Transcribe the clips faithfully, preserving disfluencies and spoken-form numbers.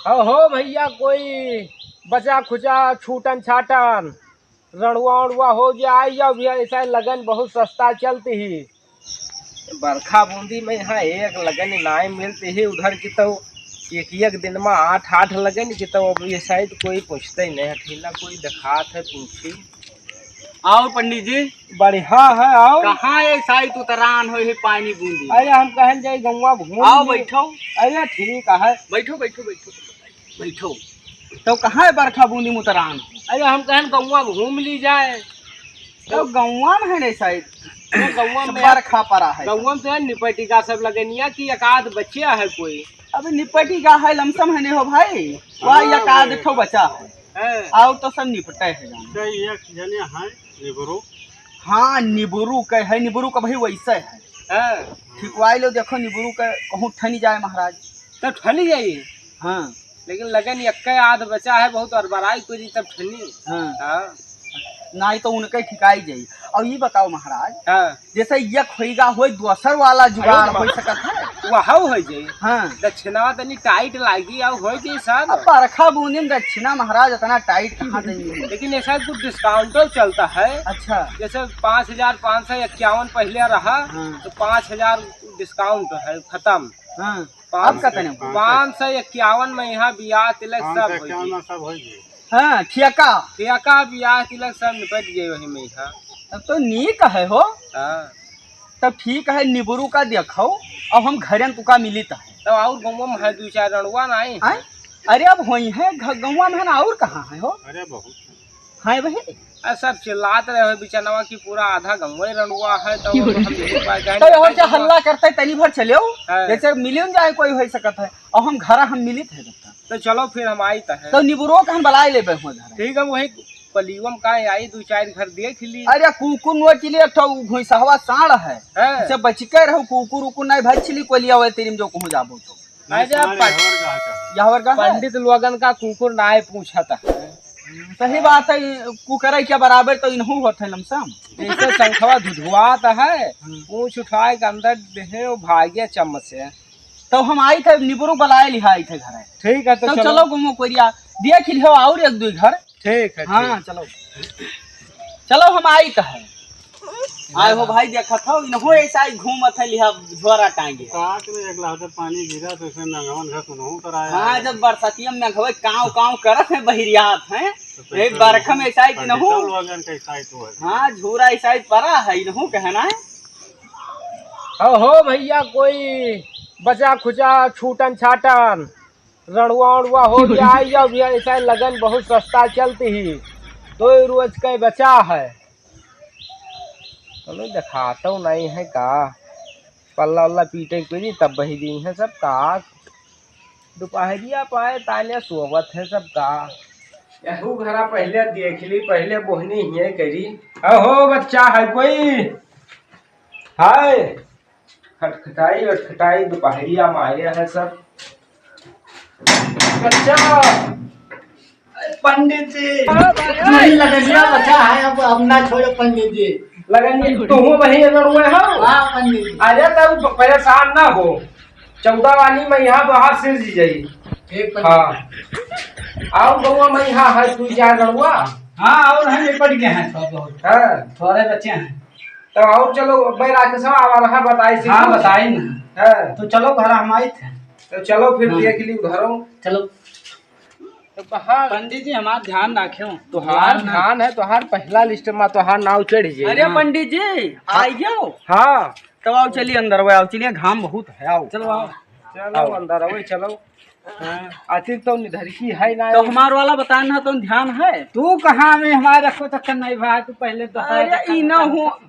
अहो भइया, कोई बचा खुचा छूटन छाटन, रणुआ उणुआ हो जाए या भी ऐसा लगन बहुत सस्ता चलती ही। बरखा बूंदी में यहाँ एक लगन नाई मिलती ही, उधर की तो एक एक दिन में आठ आठ लगन की तो अब ये शायद कोई पूछते ही नहीं हठी ना, कोई दिखात है पूछी। आओ पंडित जी। बढ़िया है, आओ। कहाँ ये शायद उतरान हो, ये पानी बूंदी? अरे हम कहन जाई गौवा घूम आओ, ली। बैठो। अरे ठीक है। बैठो, बैठो, बैठो, बैठो। तो कहाँ है बरखा बूंदी मुतरान? अरे हम कहन गौवा घूम ली जाए। तो गौवा में है नहीं शायद। तो गौवा में बरखा पड़ा है। गौवा में तो है निपटिका सब लगनिया कि एक आध बच्चे है कोई। अबे निपटिका है, लमसम है नहीं हो भाई। वह हाँ, एक आध भाई। ठो बचा है। हैं। और तो सब निपटे है जाने। तो एक जने हैं निबरू। हाँ, निबरू के है, निबरू का भाई वैसे है। हैं। ठीक वाई लो, देखो निबरू के कहूँ ठनी जाए महाराज। तो ठनी जाई। हाँ। लेकिन लगन यक्के आध बचा है, बहुत अरबराई को जी तब ठनी। हाँ। हाँ। नाई तो उनके ठिकाई जाई। और ये बताओ महाराज, हाँ। जैसे यक होइगा होई, दोसर वाला जुगाड़ अरे होई सकत है। वह हो जाई। हाँ। दक्षिणा तनी टाइट लागी, और हो जाई सर। अब बरखा बूंदी में दक्षिणा महाराज इतना टाइट कहाँ देंगे? लेकिन ऐसा कुछ डिस्काउंटो चलता है। अच्छा। जैसे पाँच हजार पाँच सौ इक्यावन पहले रहा, हाँ। तो पाँच हजार डिस्काउंट है, खत्म। हाँ। पाँच अब कतने? पाँच सौ इक्यावन में यहाँ बियाह तिलक सब हो गई। में सब हो गई। हाँ, ठेका। ठेका, बियाह तिलक सब निपट गए वही में यहाँ। तब तो नीक है हो। हाँ। तब ठीक है, निबरू का देखो, अब हम घरन तुका मिलित है। तब और गाँव में है दो चार रणुआ ना आए हैं? आए? अरे अब होई है, घ-, गौवा में है ना, और कहाँ है हो? अरे बहुत। हाँ भाई। आ, सब चिल्लात रहे हो बिचनवा कि पूरा आधा गंवई रंडुआ है, तो हम यही पाए गए तो नहीं, और क्या तो हल्ला करते, तनी भर चले हो। हाँ। जैसे मिलियन जाए कोई हो सकत है, और हम घरा हम मिलित है तब तक। तो चलो फिर हम आई तो है। तो निबुरो कहन बलाए लेबे हो घर। ठीक है, वही पलियम का आई, दो चार घर देख ली। अरे कुकुर नोच लिए, एक ठो घुइसहवा साँड़ है। हाँ। जब बच के रहो, कुकुर उकुर नहीं भच ली, कोलिया वाले तेरी में जो कहूँ जाबो तो। नहीं, नहीं, जा सारे पं-, हवर का है। या हवर का है? पंडित लोगन का कुकुर नाय पूछत है। सही बात है, कुकरे के बराबर तो इनहू होत है लमसम। जैसे शंखवा धुधुआत है, हम्म। पूछ उठाए के अंदर देहे वो भाग्य चम्मच से। तो हम आई थे, निबुरु बलाए लिहा आई थे घर। ठीक है, तो तो चलो। चलो घूमो कोरिया, देख लिहो और एक दो घर। ठीक है, हाँ, ठीक। चलो। चलो, हम आइत है। आए हो भाई, देखत हो, इनहो ऐसा ही घूमत है, लिहा झोरा टांगे। काट में एक लहर पानी गिरा, तो इसमें नंगवन घर सुनहु कराया हाँ, है। जब बरसतिया में नंगवे काव काव करत है, बहिरियात है। तो यही कैसे बरखा में ऐसा ही कि नहु। पंडित लोगन का ऐसा ही तो है। हाँ, झोरा ऐसा ही परा है, इनहु कहना है। हो, हो भैया, कोई बचा खुचा छूटन छाटन रणुआ उणुआ हो जाए या भी ऐसा लगन बहुत सस्ता चलती ही, दो रोज के बचा है। चलो देखातो नहीं है का, पल्ला उल्ला पीटे के जी तब बही दी है सब का। दोपहरिया पाए ताले सोवत है सब का। यहू घरा पहले देख ली, पहले बोहनी हिये करी। अहो बच्चा है कोई? हाय, खटखटाई, खटखटाई, दोपहरिया मारे है सब। बच्चा! पंडित जी, नहीं लगनिया बचा है, अब, अब ना छोड़ो पंडित जी। लगन जी, तुहू वही अगर हुए हो? हाँ, पंडित जी। अरे, तब परेशान ना हो। चौदह वाली में यहाँ बाहर सिर जी जाई। ठीक, पंडित। हाँ। आओ गौवा में यहाँ है, तू जा गौवा। हाँ, और हम निपट गए हैं थोड़ा बहुत। हाँ। थोड़े बचे हैं। तो और चलो, भाई राकेशवा आवा रहा, बताई से हाँ, कुछ। बताई ना। हाँ। तो चलो घर हम आई थे। तो चलो फिर हाँ। देख ली घरों। चलो। तो कहाँ? पंडित जी, हमार ध्यान राखेउ। तोहार ध्यान ना। ध्यान है, तोहार पहला लिस्ट में तोहार नाव चढ़ जाए। अरे हाँ। पंडित जी, हाँ। आई गयो? हाँ। तब आओ, चली अंदर, आओ, चलिए, घाम बहुत है, आओ। चलो, आओ। चलो, आओ। अंदर आओ, चलो। हाँ। आखिर तो निधर की है ना। तो हमार वाला बताए ना, तो ध्यान है? तू कहाँ में हमारे रखो चक्कर नहीं भाई, तू पहले तो अरे, ई ना हो।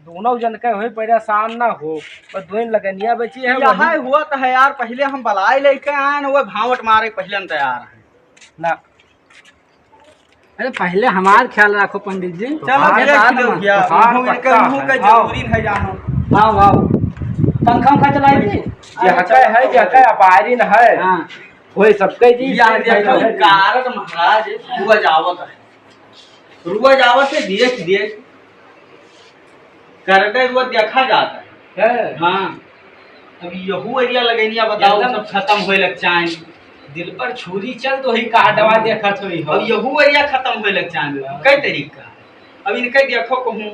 दोनों जन के होए परेशान ना हो, बस दो लगनिया बची है, यह वही। हुआ तो है यार, पहले हम बलाई लेके आए ना, वो भावट मारे पहले हम तैयार हैं। ना। अरे पहले हमार ख्याल रखो पंडित जी। चलो हाँ, भैया, बाद खिलो में। भैया, हाँ, मुँह इनके पक्का मुँह है। का आओ। जरूरी है जानो। आओ, आओ। पंखा उंखा चलाई थी? यह का है, यह का अपारिन है। हाँ। होए सबके जी, यह से देखो, है। कारक महाराज हुआ जावत है। रुआ जावत है, देख, देख। करके रुआ देखा जाता है। है। हाँ। अब यहू एरिया लगेनिया बताओ, एकदम। सब खत्म होए लग चाहे। दिल पर छुरी चल तो ही कहा दवा हाँ। देखत होई हो। अब यहू एरिया खत्म होए लग चांद हाँ। कई तरीका। अब इनके देखो कहूँ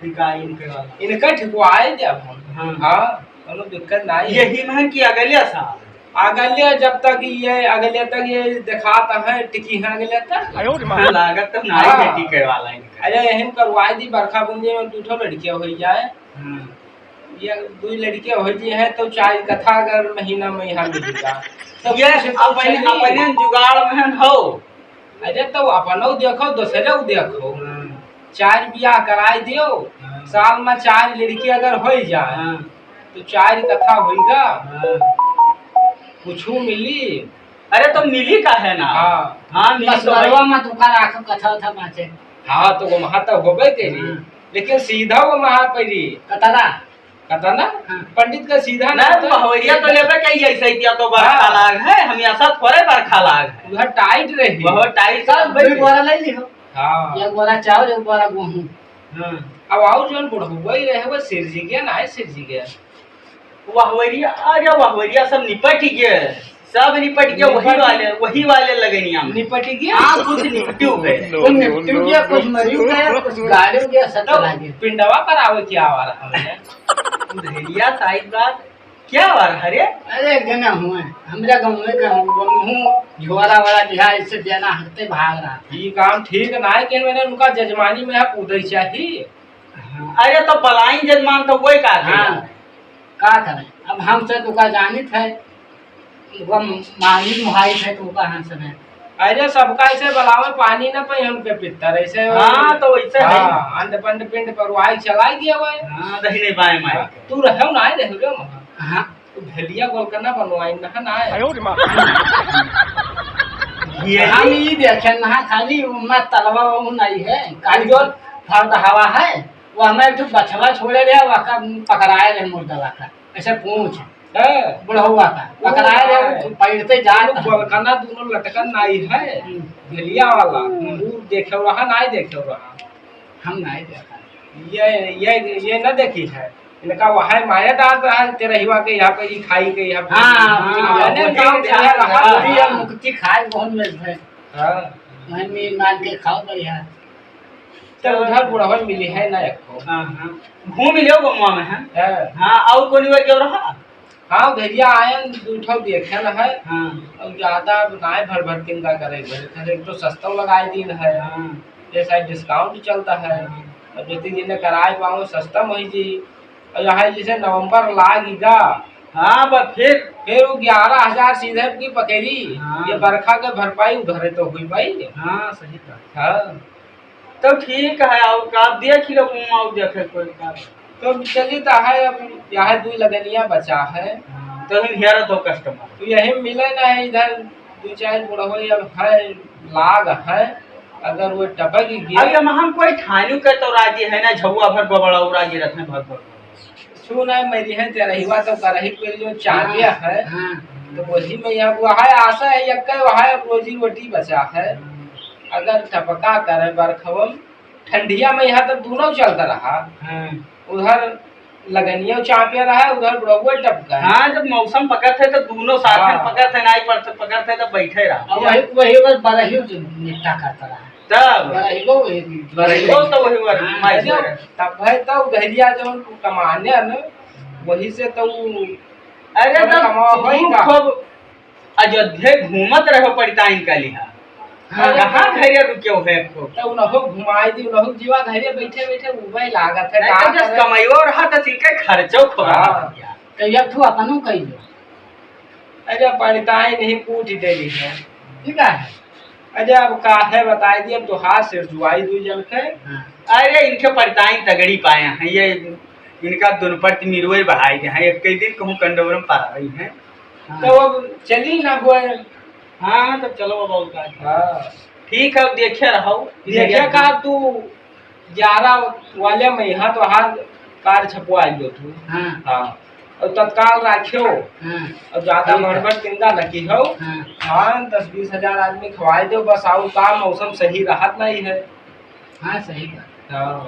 ठिका इनके वाला। इनके ठिकवाए दे अब हम। हाँ। हाँ, कोनो दिक्कत नहीं है। यही महन की अगले साल। अगले जब तक ये, अगले तक ये दिखाता है, टिकी है अगले तक। आयो रे माँ। लागत तो नहीं हाँ। है टिके वाला इनका। अरे यही करवाए दी, बरखा बूंदी में दू ठो लड़कियाँ हो जाए। हाँ। ये दू लड़कियाँ हो जी है तो चार कथा अगर महीना में यहाँ मिलेगा। तो ये कुछ तो अपने, चलिए। अपने जुगाड़ में हो। अरे तो अपनो देखो, दूसरे को देखो। हाँ। चार बियाह कराई दियो, हाँ। साल में चार लड़की अगर हो जाए, हाँ। तो चार कथा होइगा। हाँ। कुछ मिली। अरे तो मिली का है ना? हाँ। हाँ, मिली तो मसुरवा भाई। में तुका राख कथा था बाँचे। हाँ, तो वो वहाँ तो होबे करी। हाँ। लेकिन सीधा वो वहाँ पर ही। कतरा? कतना? हाँ। पंडित का सीधा ना, ना तो तो बहवरिया तो लेबे कही ऐसे ही दिया तो बड़ा हाँ। लाग है, हम ऐसा थोड़े बरखा लाग है। उधर टाइट रही। बहुत टाइट सब सब दुई बोरा ले लिहो। हाँ। एक बोरा चाउर, एक बोरा गेहूँ। हाँ। अब और जौन बुढ़ऊ वही रहे, वो सिर जी गया ना, सिर जी गया। वहवरिया, अरे वहवरिया सब निपट गए, सब निपट गए, वही निपट वाले, वही वाले लगनिया में। निपट गए? हाँ, कुछ निपटियो गए। कुछ निपटियो गया, कुछ मरियो गया, कुछ गाड़ियो गया, सब तो चला गया। पिंडवा करावे क्या आ रहा है? भैया, साइड बात, क्या बात है रे? अरे, एक जना हुए, हमरा गाँव में का हम, हम हूँ, झोरा वाला लिहा, इससे जना हटते भाग रहा था। ये काम ठीक ना है कि मैंने उनका जजमानी में आप उदय चाहिए। हाँ, अरे, तो पलाइन जजमान तो वही का थे। हाँ, का करें? अब हम से तो का जानित है, वो मांगी मुहाई है तो का हम से नहीं। अरे, सबका ऐसे बलावे, पानी ना पे हम पे पित्तर ऐसे। हाँ, तो वैसे है। हाँ, अंड पंड पिंड पर वाई चला गया वो। हाँ, दहिने बाएं माए। हाँ, तू रहो ना, आए रहो रे वहाँ। हाँ। तो भेलिया गोलकना बनवाई ना, ना आए। आयो रे माँ। ये हम ई देखे ना, खाली उमा तलवा वो नहीं है, काली जो फर्द हवा है, वो हमें एक ठो बछवा छोड़े रहे, वका पकड़ाए रहे मुर्दवा का, ऐसे पूछ। हाँ। बुढ़ौवा का, वो पकड़ाए रहे, है। पैरते जात वो है। गोलकना दोनों लटकन नाई है, हम्म। भेलिया वाला, हम्म। वो देखे रहा, नाई देखे रहा। हम नाई देखा। ये, ये, ये न देखी है। इनका वहाँ माया डाल रहा है, तेरहिवा के यहाँ पे, ई खाई के यहाँ पे। हाँ, हाँ, हाँ, मैंने वही काम ध्यान चला रहा रहा है। है। मुक्ति खाए बहुत मिलत है। हाँ। वहीं मीन मान के खाओ बढ़िया। तो उधर बुढ़वन मिली है ना एको। हाँ, हाँ। घूम लियो गमुआ में है। हाँ। हाँ, और कोनी बार क्यों रहा? हाँ, भैया आयन दू ठो देखे न है। हाँ। और ज्यादा अब नाय भर भर तिनका करे, भर भर एक तो सस्ता लगाए दिन है। हाँ। ये शायद discount चलता है। हाँ। अब जति दिन कराए पाओ सस्ता में होई जी। और यहाँ जैसे नवंबर लागेगा। हाँ, बस फिर। फिर वो ग्यारह हजार सीधे की पकड़ी। हाँ। ये बरखा के भरपाई उधरे तो हुई भाई। हाँ, सही बात। हाँ। तो ठीक है, और का देख लो, घूम आओ, देखे कोई का। तो चली तो है, अब यहाँ दू लगनिया बचा है। हाँ, तो हम हेरत हो customer। तो यही मिले ना है इधर, दू चार बुढ़वे अब है, लाग है, अगर वो टपक गया। अब हम कोई ठानू के तो राजी है ना, झौआ भर बबड़ा राजी रहते हैं भर भर। सुना है, मेरी है तेरहिवा तो करही पे जो चांदिया हाँ, है, हाँ। तो वही में यहाँ वो है, आशा है, यक्का वो है, अब रोजी रोटी बचा है। हाँ। अगर टपका करे बरखवम, ठंडिया में यहाँ तब दोनों चलता रहा। हाँ। उधर लगनियो चापे रहा, उधर बुढ़ौआ टपका है। हाँ, जब मौसम पकत है तो दोनों साथ में हाँ। पकत है, नाई पकत है तो बैठे रहा। अब वही, वही बस बरही जो निपटा करता रहा। तब? बरहिबो वही। बरहिबो तो वही वर-, हाँ, माई अरे, बरह। तब है तो घरिया जौन कमाने न, वही से तो उ-, अरे, थोड़ा तब कमावा तू होई का? खूब अयोध्या घूमत रहो पड़ताइन का लिहा। हाँ। कहाँ घरे रुके हो है खूब? तो उनहो घुमाई दी, उनहो जीवा घरे बैठे बैठे उबे लागत है, नहीं का तो जब करे? कमाइयो रहा तो ठीक है, खर्चो खूब हाँ। रहा। तो अब तू अपनो कही लो। अरे, पड़ताई नहीं कूट देली है। ठीक है। अरे, अब काहे बताई दी, अब तो हाथ से जुआई दुई जन के। हाँ। अरे, इनके पड़ताई तगड़ी पाए हैं, ये इनका दुनपट मिरुए बहाई दे हैं, एक कई दिन कहूँ कंडोरम पा रही हैं। हाँ। तो अब चली ना हुए। हाँ, तो चलो अब और का। हाँ। ठीक है, अब देखे रहो। देखे का तू ग्यारह वाले में यहाँ तो हार card छपवा लो तू। हाँ। हाँ। और तत्काल राखियो। हाँ। और ज्यादा ठीक है। भड़बड़ चिंता न की हो। हाँ। हाँ, दस बीस हजार आदमी खवाए दो बस, आओ काम, मौसम सही रहत नहीं है। हाँ, सही बात। हाँ।